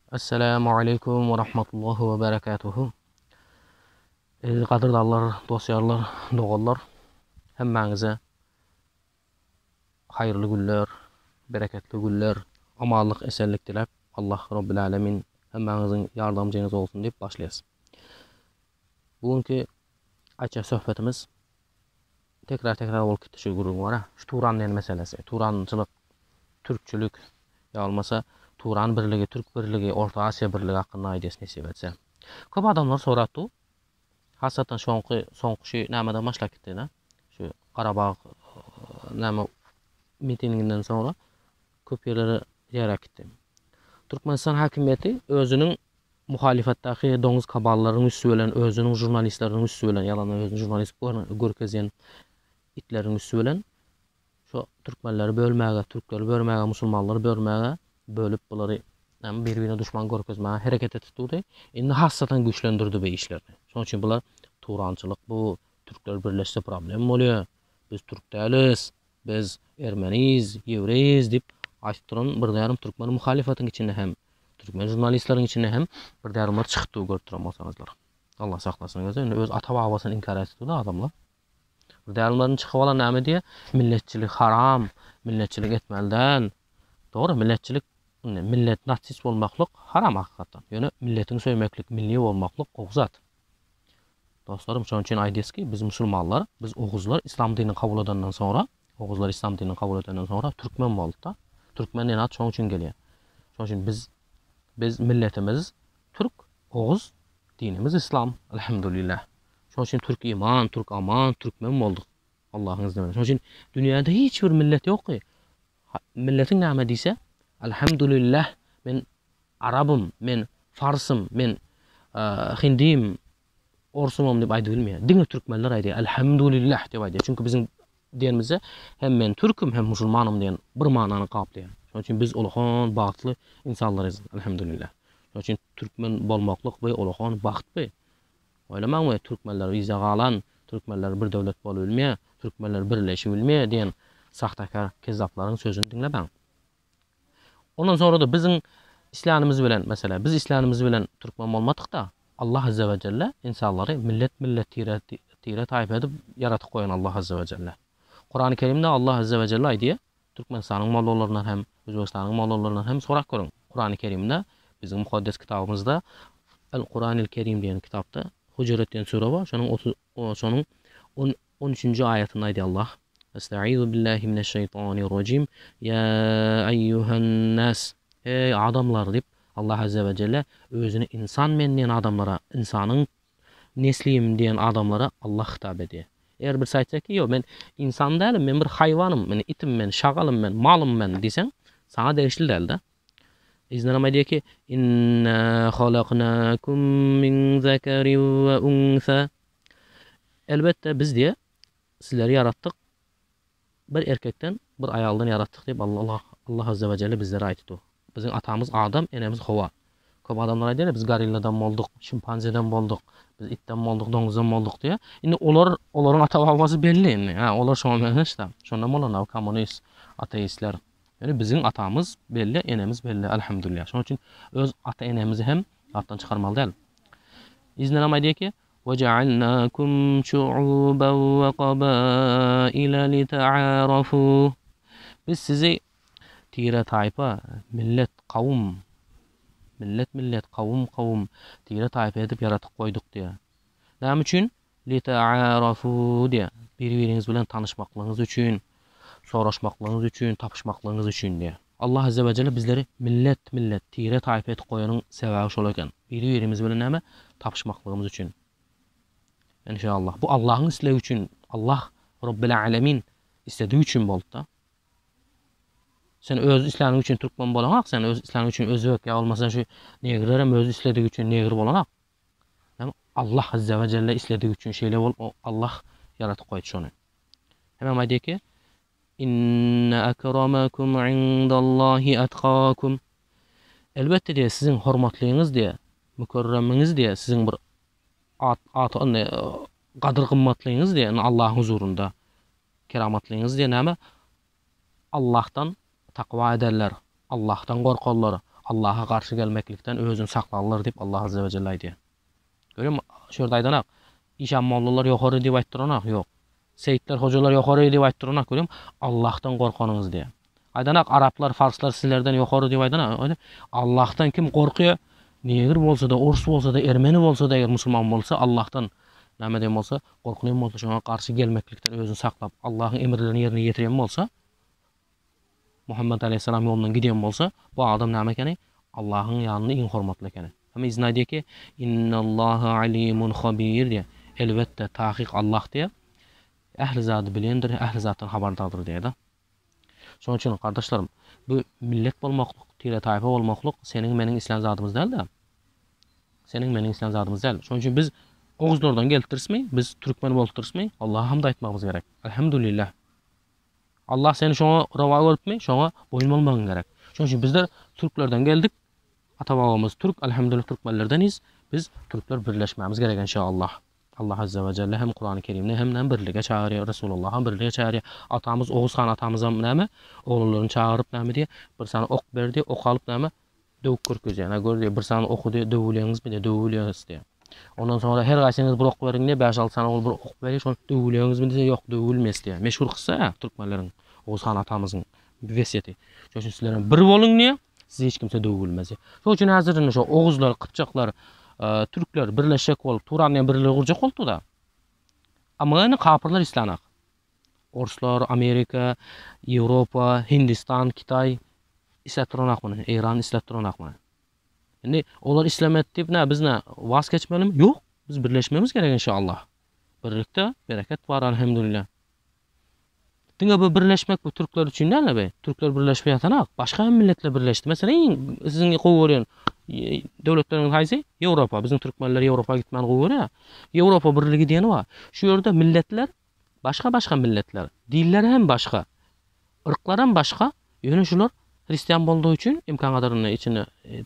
Esselamu aleýkum we rahmetullahi we berekatuhu. Eziz gadyrdanlar, dost-ýarlar, doganlar, hemmäňize haýyrly günler, bereketli günler, amanlyk, esenlik diläp, Allah Robbil Alemin hemmäňiziň ýardamjyňyz bolsun diýip başlaýas. Bu günki aýtjak söhbetimiz tekrar-tekrar bolup gitdi şu gürrüň bar-a. Şu Turan diýen meselesi. Turançylyk, türkçülik ýa bolmasa Turan birligi, türk birligi, Orta Aziýa birligi hakynda aýdýas nesip etse. Köp adamlar sorap dur. Hasatan şoňky soňky şu nämeden başlap gitdi-de. Şu Garabag näme mitinginden soňra köp ýerlere ýaýrap gitdi. Türkmenistan häkimiýeti özüniň muhalyfatdaky doňuz kaballaryň üsti bilen, özüniň žurnalistleriniň üsti bilen, ýalandan özüni žurnalist görkezýän itleriň üsti bilen şo türkmenleri bölmäge, türkleri bölmäge, musulmanlary bölmäge, bölüp bulary näme bir-birine duşman görkezmäge hereket edip durdy. Indi hassadan güýçlendirdi bu işlerini. Şonuň üçin bular turançylyk bu, türkler birleşse problem bolýar, biz türk dälis, Biz ermeniz, ýewreýiz diýip aýtyp duran bir därim türkmen muhalyfatyň içinde hem, türkmen žurnalistleriň içinde hem bir därimler çykypdy görüp duran bolsaňyzlar. Allah saklasyn göze indi öz ata babasyny inkar etdi da adamlar. Bir därimleriň çykyp alan näme diýe? Milletçilik haram, milletçilik etmeli däl. Dogry, milletçilik indi millet natsist bolmaklyk haram hakykatdan. Ýöne milletiňi söýmeklik, milli bolmaklyk gowy zat. Dostlarym şonuň üçin aýdýas ki, biz musulmanlar, biz oguzlar islam dinini kabul edenden soňra, oguzlar islam dinini kabul edenden soňra türkmen boldy-da. Türkmen diýen at şonuň üçin gelýär. Şonuň üçin biz biz milletimiz türk, oguz, dinimiz islam, elhamdülillah. Şonuň üçin türk iman, türk aman, türkmen bolduk. Allahyň izni bilen. Şonuň üçin dünýäde hiç bir millet ýok ki, milletiň näme diýse, elhamdülillah men Arabym, men farsym, men hindim, orsumam diýip aýdyp bilmeýär. Diňe türkmenler aýdýar, Elhamdulillah diýip aýdýar. Çünki biziň diýenimizde hem men türküm, hem musulmanym diýen bir manany gaplaýar. Şonuň üçin biz ulakan bagtly insanlarys, elhamdulillah. Şonuň üçin türkmen bolmaklyk bu ulakan bagt bu. Oýlamaň we türkmenler yza galan, türkmenler bir döwlet bolup bilmeýär, türkmenler birleşip bilmeýär diýen sahtakar kezzaplaryň sözüni diňlemäň. Ondan soňra-da biziň islänimiz bilen, meselem, biz islänimiz bilen türkmen bolmadyk-da, Allah Azze we Jelle ynsanlary millet-millet, tire, tire taýpa edip ýaratyp goýan Allah Azze we Jelle. Kurany Kerimde Allah Azze we Jelle aýdýar, Türkmenistanyň mollalaryndan hem, Özbegistanyň mollalaryndan hem sorap görüň. Kurany Kerimde, biziň mukaddes kitabymyzda El Kuranil Kerim diýen kitapda Hujurat diýen sure bar, şonuň otuz, şonuň on, On üçünji aýatynda aýdýar Allah, Estaizu billahi mineşşeýtanirrajim, Ýa eýýuhen-nas, Eý, adamlar diýip, Allah azze we jelle özüni ynsan men diýen adamlara, ynsanyň neslim diýen adamlara Allah hitap edýär. Eger birisi aýtsa ki, ýok, men ynsan dälim, men bir haýwanym, men itim men, şagalym men, malym men diýseň, saňa degişli däl-de. Yzyndanam aýdýar ki, Inna halaknakum min zekerin we unsa. Elbetde biz diýe sizleri ýaratdyk bir erkekden bir aýaldan ýaratdyk diýip Allah Allah azze we jelle bizlere aýtdy. Biziň atamyz Adam, enemiz Howa. Köp adamlar aýdýar biz gorilladan bolduk, şimpanzeden bolduk, biz itden bolduk, doňuzdan bolduk diýe. Indi olar olaryň ata babasy belli indi. Ha, olar şoňa meňzeş-de. Şondan bolan kommunist, ateistler. Ýöne biziň atamyz belli, enemiz belli, alhamdulillah. Şonuň üçin öz ata-enemizi hem ýatdan çykarmaly däl. Yzyndanam aýdýar ki, Wejealnakum şu'uban we kabaila lita'arafu. Biz sizi tire-taýpa, millet, kawum, millet-millet, kawum-kawum, tire-taýpa edip ýaratyp goýduk diýýär. Näme üçin? Lita'arafu diýýär. Biri-biriňiz bilen tanyşmaklygyňyz üçin, soraşmaklygyňyz üçin, tapyşmaklygyňyz üçin diýýär. Allah Azze we Jelle bizleri millet-millet, tire-taýpa edip goýanyň sebäbi şol eken. Biri-birimiz bilen näme? Tapyşmaklygymyz üçin. Enşallah. Bu Allahyň islegi üçin, Allah Robbil Alemin istedigi üçin boldy-da. Sen öz isläniň üçin türkmen bolaňak, sen öz isläniň üçin özbek ýa bolmasa şu negrler hem öz isledigi üçin negr bolanak. Näme? Allah Azze we Jelle isledigi üçin şeýle bolup, Allah ýaratyp goýdy şony. Hemem aýdýar ki, Inne akramakum indallahi atkakum. Elbetde diýýär, siziň hormatlyňyz diýýär, mükerremiňiz diýýär, siziň bir at, at, indi gadyr-gymmatlyňyz diýýär, indi Allahyň huzurynda keramatlyňyz diýýär, näme? Allahdan takwa ederler, Allahdan gorkarlar, Allaha garşy gelmeklikden özüni saklarlar diýip Allah Azze we Jelle aýdýar. Görýäňmi, şu ýerde aýdanak, işan mollalar ýokary diýip aýtdyranak, ýok. Seýitler, hojalar ýokary diýip aýtdyranak, görýäňmi, Allahdan gorkanyňyz diýýär. Aýdanak, araplar, farslar sizlerden ýokary diýip aýdanak, Allahdan kim gorkýar, negr bolsa-da, orus bolsa-da, ermeni bolsa-da, eger musulman bolsa, Allahdan näme diýen bolsa, gorkýan bolsa, şoňa garşy gelmeklikden özüni saklap, Allahyň emirlerini ýerine ýetirýän bolsa, Muhammet aleýhissalam ýolundan gidýän bolsa, bu adam näme ekeni? Allahyň ýanynda iň hormatly ekeni. Hem yzyna aýdýar ki, Innallaha alimun habir diýýär. Elbetde, takyk Allah diýýär, ähli zady bilendir, ähli zatdan habardardyr diýýär-de. Şonuň üçin, gardaşlarym, bu millet bolmaklyk, tire-taýpa bolmaklyk seniň meniň islän zadymyz däl-de. Seniň meniň islän zadymyz däl. Şonuň üçin biz oguzlardan gelipdirismi, biz türkmen bolupdyrysmy, Allaha hamd aýtmagymyz gerek. Elhamdülillah. Allah seni şoňa rowa görüpmi, şoňa boýun bolmagyň gerek. Şonuň üçin bizler türklerden geldik. Ata-babamyz türk, elhamdülillah türkmenlerdeniz. Biz türkler birleşmämiz gerek enşaallah. Allah azze we celle hem Kurany Kerimde hem näme birlige çagyrýar, Resulullah hem birlige çagyrýar. Atamyz Oguz han atamyzam näme oglanlaryny çagyryp näme diýýär, bir sany ok berdi, ok alyp näme döwüp görkezýär. Ä gör diýýär, bir sany oky diýýär, döwülýäňizmi diýýär, döwülýäris diýýär. Ondan soňra her gaýsyňyz bir ok beriň diýýär, bäş-alty sany ogul bir ok berýär, şony döwülýäňizmi diýse, ýok, döwülmes diýýär. Meşhur kyssa-ä türkmenleriň, Oguz han atamyzyň wesýeti. Şonuň üçin sizlerem bir boluň diýýär, sizi hiç kimse döwülmez diýýär. Şonuň üçin häzir indi şo oguzlar, gypjaklar, türkler birleşjek bolup, Turan diýen birligi gurjak bolupdy-da. Amma indi kapyrlar islänok. Orslar, Amerika, Ýewropa, Hindistan, Kitaý isläp duranok muny. Eýran isläp duranok muny. Indi olar islemedi diýip nä biz nä waz geçmelimi? Ýok. Biz birleşmemiz gerek inşallah. Birlikde bereket bar alhamdulillah. Diňe bu birleşmek bu türkler üçin däl be. Türkler birleşip ýatanak. Başga hem milletler birleşdi. Meselem iň siziň gowy görýän döwletleriňiz haýsy? Ýewropa. Biziň türkmenler Ýewropa gitmäni gowy görýär. Ýewropa birligi diýeni bar. Şu ýerde milletler Başga-başga milletler, dilleri hem başga, yrklaram başga, ýöne şular hristian boldugy üçin imkan gadarynda içinde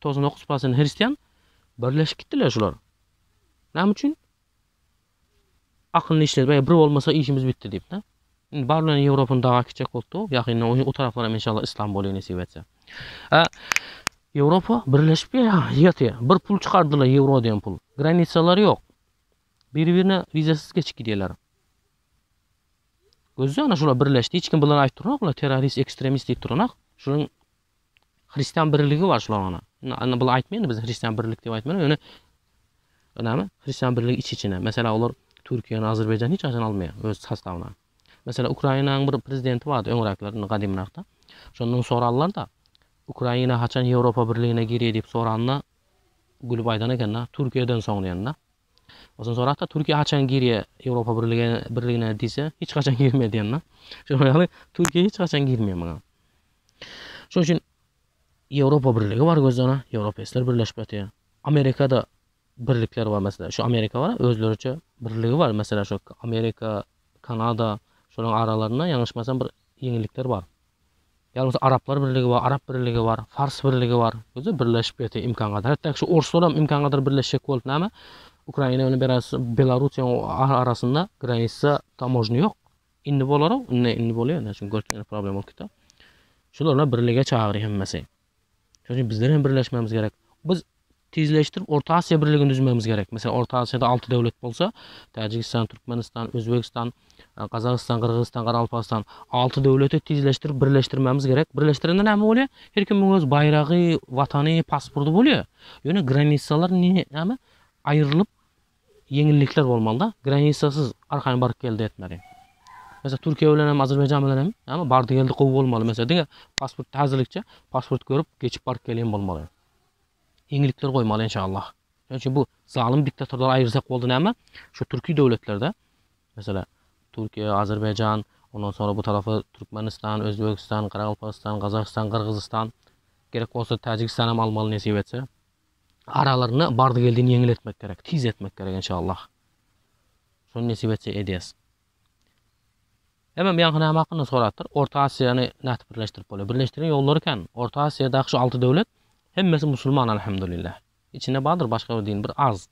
99 prosent hristian birleşip gitdiler şular. Näme üçin? Akylyny işledip, bir bolmasa işimiz bitdi diýip, da. Indi bar bilen Ýewropany daga gitjek bolupdy, ýakynda o taraplar hem inşallah islam bolýar nesip etse. A Ýewropa birleşip ýatyr. Bir pul çykardylar, ýewro diýen pul. Granisalary ýok. Biri-birine wizasyz geçip gidýärler. Gözle ana şular birleşdi. Hiç kim bulara aýyp duranok, bular terrorist, ekstremist diýip duranok. Şularyň hristian birligi bar şularyň ana. Indi ana bular aýtmaýan biz hristian birlik diýip aýtmaýan, ýöne näme? Hristian birligi iç-içine. Mesela olar Türkiýäni, Azerbaýjany hiç haçan almaýar öz sostawyna. Mesela Ukrainanyň bir prezidenti bardy öňräkler, indi gadymrakda. Şondan sorarlar-da, Ukraina haçan Ýewropa birligine girýär diýip soranda, gülüp aýdan eken-de, Türkiýeden soň diýen-de. Onsoň sorapdyr, Türkiýe haçan girýär Ýewropa birlige birligine diýse, hiç haçan girmeýär diýen-de. Şonuň ýaly Türkiýe hiç haçan girmeýär muňa. Şonuň üçin Ýewropa birligi bar gözlene, ýewropeýsler birleşip ýatyr. Amerikada birlikler bar meselem. Şu Amerika bar, özleriçe birligi bar. Meselem şu Amerika, Kanada şolaryň aralarynda ýalňyşmasam bir ýeňillikler bar. Ýa bolmasa Araplar birligi bar, Arap birligi bar, Fars birligi bar. Göze birleşip ýatyr imkan gadar. Hatda şu orslar hem imkan gadar birleşjek bolup näme? Ukraina bilen Belarusiýanyň arasynda granitsa tamožny ýok. Indi bolar o, indi indi bolýar, indi çünki görüp problem bolup gitdi. Şularla birlige çagyrýar hemmesi. Şonuň üçin bizler hem birleşmemiz gerek. Biz tizleşdirip Orta Asiýa birligini düzmemiz gerek. Meselem, Orta Asiýada 6 döwlet bolsa, Täjigistan, Türkmenistan, Özbegistan, e, Gazagystan, Gyrgyzystan, Garalpagystan 6 döwleti tizleşdirip birleşdirmemiz gerek. Birleşdirende näme bolýar? Her kimiň öz baýragy, watany, pasporty bolýar. Ýöne granisalar näme? Aýrylyp ýeňillikler bolmaly-da. Granisasyz arkaýyn baryp geldi etmeli. Mesela Türkiýe bilen hem Azerbaýjan bilen hem näme bardy geldi gowy bolmaly. Mesela diňe pasport häzirlikçe pasport görüp geçip baryp gelýän bolmaly. Ýeňillikler goýmaly inşallah. Şonuň üçin bu zalym diktatorlary aýyrsak boldy näme? Şu türki döwletlerde mesela Türkiýe, Azerbaýjan, ondan sonra bu tarafy Türkmenistan, Özbegistan, Garagalpagystan, Gazagystan, Gyrgyzystan gerek bolsa Täjigistan hem almaly nesip etse. Aralarynda bardy-geldini ýeňil etmek gerek, tiz etmek gerek inşallah. Şony nesip etse edýäs. Hemem ýaňky näme hakynda sorapdyr? Orta Asiýany nädip birleşdirip bolýar? Birleşdiren ýollary kän. Orta Asiýadaky şu alty döwlet hemmesi musulman alhamdulillah. Içinde bardyr başga bir din bir az.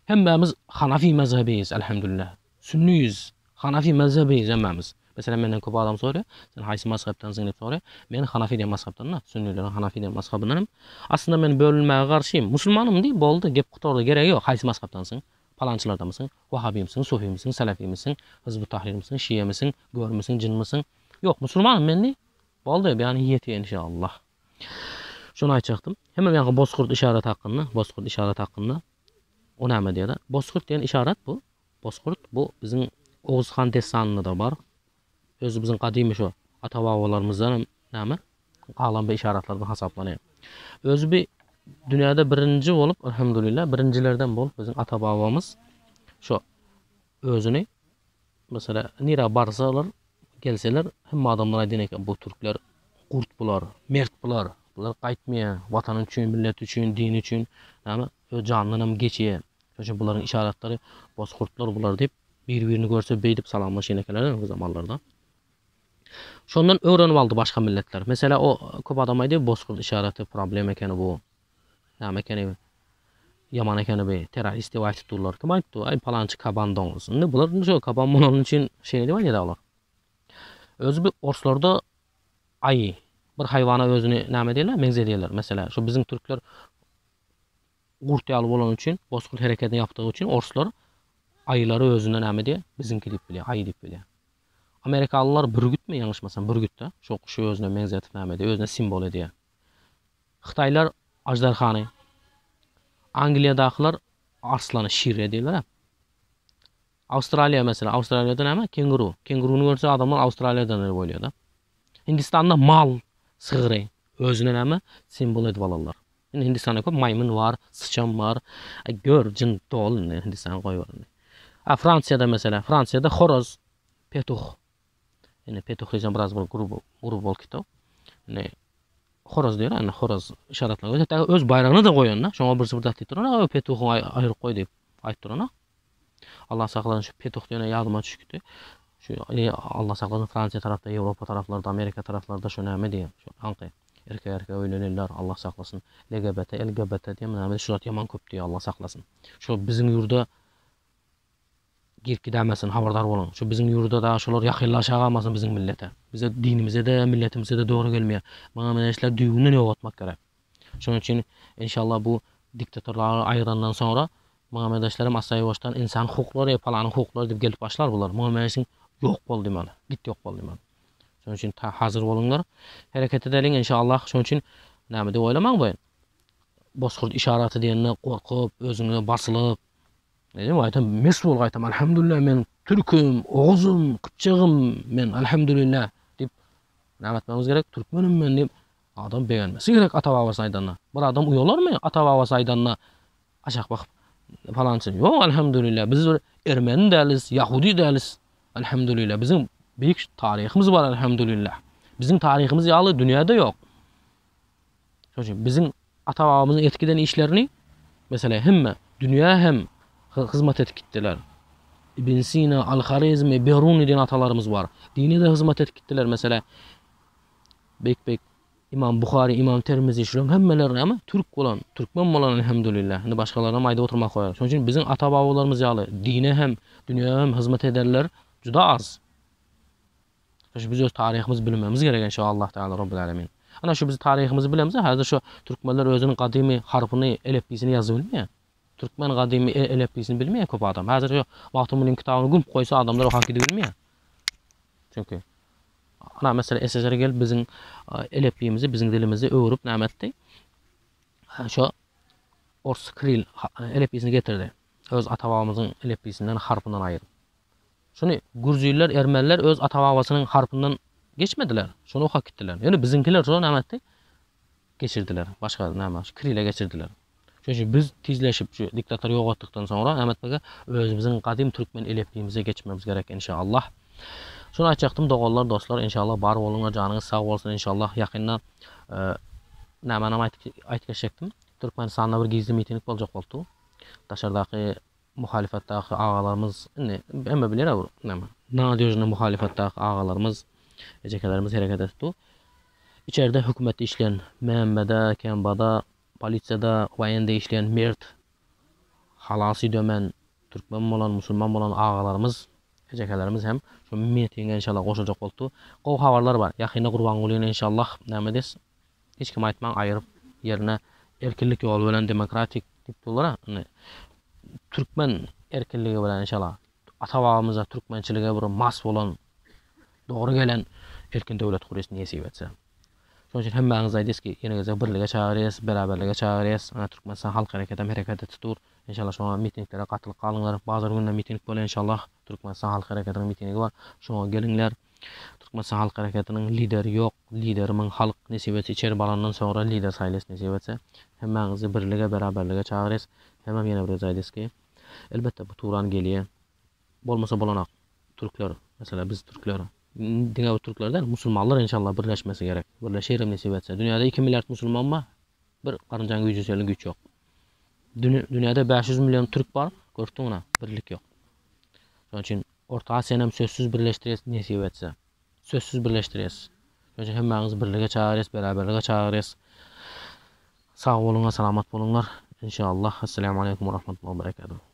Hemmämiz Hanafi mezhebiyiz alhamdulillah. Sünniyiz. Hanafi mezhebiyiz hemmämiz. Meselem, menden köp adam soraýar, sen haýsy mazhabdansyň diýip soraýar. Men Hanafi diýen mazhabdan-da, sünnileriň Hanafi diýen mazhabyndanam. Aslynda men bölünmäge garşym. Musulmanym diý, boldy, gep gutardy, geregi ýok, haýsy mazhabdansyň, palançylardamysyň, wahhabymysyň, sufymysyň, salafymysyň, hizb-ut-tahrirmisiň, şiýemisiň, görmisiň, jynmysyň. Ýok, musulmanym men diý, boldy, beýany ýetýär inşallah. Şony aýtjakdym. Hemem ýaňky bozgurt yşaraty hakynda, bozgurt yşaraty hakynda. O näme diýýär? Bozgurt diýen yşarat bu. Bozgurt bu biziň Oguz han dessanynda-da bar. Özi biziň gadymy şo ata-babalarymyzdan hem näme galan bir yşaratlardan hasaplanýar. Özi bi dünýäde birinji bolup, elhamdülillah, birinjilerden bolup biziň ata-babamyz şo özüni Meselä, nirä barsalar, gelseler, hemme adamlar aýdýan eken, bu türkler gurt bular, mert bular, bular gaýtmaýar, watany üçin, milleti üçin, dini üçin, näme, öz janyndan hem geçýär. Şonuň üçin bularyň yşaratlary bozgurtlar bular diýip, bir-birini görse beýdip salamlaşýan ekenler öňki zamanlarda. Şondan öwrenip aldy başga milletler. Meselä, o köp adam aýdýar, bozgurt yşaraty problem ekeni bu. Näme ekeni? Ýaman ekeni bi, terrorist diýip aýtyp durlar. Kim aýtdy? Aý palançy kaban doňuz. Indi bular indi şo kaban bolany üçin şeýle diýip aýdýar olar. Özi bi orslarda aýy bir haýwana özüni näme diýerler? Meňzedýärler. Meselä, şo biziň türkler gurt ýaly bolany üçin, bozkurt hereketini ýapdygy üçin orslar aýylary özüne näme diýýär? Biziňki diýip bilýär, aýy diýip bilýär. Amerikalylar bürgütmi ýalňyşmasam, bürgüt-de. Şo guşy özüne meňzetip näme edýär? Özüne simwol edýär. Hytaýlar aždarhany, Angliýadakylar arslany, şire diýerler-ä. Awstraliýa meselem, Awstraliýada näme? Kenguru. Kenguruny görse adamlar Awstraliýadan diýip oýlaýar-da. Hindistanda mal, sygry özüne näme? Simwol edip alanlar. Indi Hindistanda köp maýmyn bar, syçan bar. Aý gör, jyn doly indi Hindistany goýber indi. A Fransiýada meselem, Fransiýada horoz, petuh. Indi petuh diýsem biraz bir grubo, grubo bolup gitdi. Indi Horaz diýer, indi horaz yşaratlaň. Hatda öz baýragyny-da goýanda, şoňa birsi bir zat diýip duran, "A, petuhyňy aýryp goý" diýip aýdyp duran. Allah saklasyn, şu petuh diýene ýadyma düşüp gitdi. Şu Allah saklasyn, Fransiýa tarapda, Ýewropa taraplarda, Amerika taraplarda şu näme diýen, şu aňky erkek erkege öýlenenler, Allah saklasyn, LGBT, LGBT diýen näme şu zat ýaman köp diýýär, Allah saklasyn. Şu biziň ýurda Girip gidämesin habardar boluň. Şu biziň ýurda dagy şolar ýakynlaşagamasyn biziň millete. Bize dinimize-de milletimize-de dogry gelmeýär. Maňa meňzeşler düýbünden ýok etmek gerek. Şonuň üçin inşallah bu diktatorlary aýyrandan soňra maňa meňzeşlerem assa ýuwaşdan insan hukuklary palanyň hukuklary diýip gelip başlar bular. Muňa meňzeşiň ýok bol diýmeli. Git ýok bol diýmeli. Şonuň üçin ta hazir boluňlar. Hereket edeliň inşallah. Şonuň üçin näme diýip oýlamaň bu. Bozkurt yşaraty diýende gorkup, özüňe basylyp Nedim aýtam mes bol gaýtam alhamdulillah men türküm, oguzum, kypjagym men alhamdulillah diýip näme etmemiz gerek? Türkmenim men diýip adam begenmesi gerek ata babasy aýdanda. Bir adam uýalarmy ata babasy aýdanda aşak bakyp falançy ýok alhamdulillah biz bir ermeni dälis, ýahudi dälis alhamdulillah biziň beýik taryhymyz bar alhamdulillah. Biziň taryhymyz ýaly dünýäde ýok. Şonuň üçin biziň ata-babamyzyň etip giden işlerini meselem hemme dünýä hem hyzmat edip gitdiler. Ibn Sina, Al-Horezmi, Beruni diýen atalarymyz bar. Dine-de hyzmat edip gitdiler. Meselem beýik-beýik Imam Buhary, Imam Termizi şularyň hemmeleri näme? Türk bolan, türkmen bolan elhamdülillah. Indi başgalaryny hem aýdyp oturmak goýar. Şonuň üçin biziň ata-babalarymyz ýaly dine hem, dünýä hem hyzmat ederler juda az. Şu biz öz taryhymyzy bilmemiz gerek inşallah Teala Rabbil Alemin. Ana şu biz taryhymyzy bilemizde häzir şu türkmenler özüniň gadymy harpyny, elepbisini ýazyp bilmeýär. Türkmen gadymy e, elepbisini bilmeýär köp adam. Häzir şu Magtymgulyň kitabyny gümp goýsa adamlar okap gidip bilmeýär. Çünki ana mesela SSR gelip biziň elepbimizi, biziň dilimizi öwürip näme etdi? Şu ors kril elepbisini getirdi. Öz ata-babamyzyň elepbisinden, harpyndan aýyryp. Şuny gürjüler, ermeniler öz ata-babasynyň harpyndan geçmediler. Şony okap gitdiler. Ýöne biziňkiler şony näme etdi? Geçirdiler. Başga näme? Şu kirile geçirdiler. Şonuň üçin biz tizleşip şu diktatory ýok etdikden soňra näme etmege? Özümiziň gadym türkmen elepbimize geçmemiz gerek inşallah. Şuny aýtjakdym doganlar, dostlar, inşallah bar boluňlar, janyňyz sag bolsun inşallah. Ýakynda nämänem aýtyp geçjekdim. Türkmenistanda bir gizli miting boljak bolupdy. Daşardaky Muhalyfatdaky agalarymyz indi hemme bilýär bu näme. Nadýožnyý muhalyfatdaky agalarymyz, ejekelerimiz hereket edip dur. Içerde hökümetde işleýän MMB-de, KMB-da, polisiýada, woýende işleýän mert, halal süýt emen, türkmen bolan, musulman bolan agalarymyz Ejekelerimiz hem şu mitinge inşallah goşuljak bolupdy. Gowy habarlar bar. Ýakynda Gurbangulyny inşallah näme edýäs? Hiç kime aýtmaň aýyryp ýerine erkinlik ýoly bilen demokratik diýip durlar-a. Indi türkmen erkinligi bilen inşallah ata-babamyza türkmençilige bir mas bolan dogry gelen erkin döwlet gurýas nesip etse. Şonuň üçin hemmäňizi aýdýas ki, ýene gezek birlige çagyrýas, beraberlige çagyrýas. Ana Türkmenistan Halk Hereketem hereket etip dur. Inşallah şoňa mitinglere gatylyp galyňlar. Bazar gününe miting bolýar inşallah. Türkmenistan Halk Hereketiniň mitingi bar. Şoňa geliňler. Türkmenistan Halk Hereketiniň lideri ýok. Liderimiň halk nesip etse içeri barandan soňra lider saýlaýas nesip etse. Hemmäňizi birlige, beraberlige çagyrýas. Hemem ýene bir gezek aýdýas ki, elbetde bu Turan gelýär. Bolmasa bolanak. Türkler, mesela biz türkler, diňe bir türkler däl, musulmanlar inşallah birleşmesi gerek. Birleşerem nesip etse. Dünýäde 2 milliard musulman bar. Bir garynjaň güýji şeýle güýç ýok. Dünýäde 500 million türk bar, görüpdiň ona, birlik ýok. Şonuň üçin Orta Aziýany hem sözsüz birleşdirýäs nesip etse. Sözsüz birleşdirýäs. Şonuň üçin hemmäňizi birlige çagyrýas, beraberlige çagyrýas. Sag boluňlar, salamat boluňlar. Inşallah. Esselamu aleýkum we rahmetullahi we berekatuh.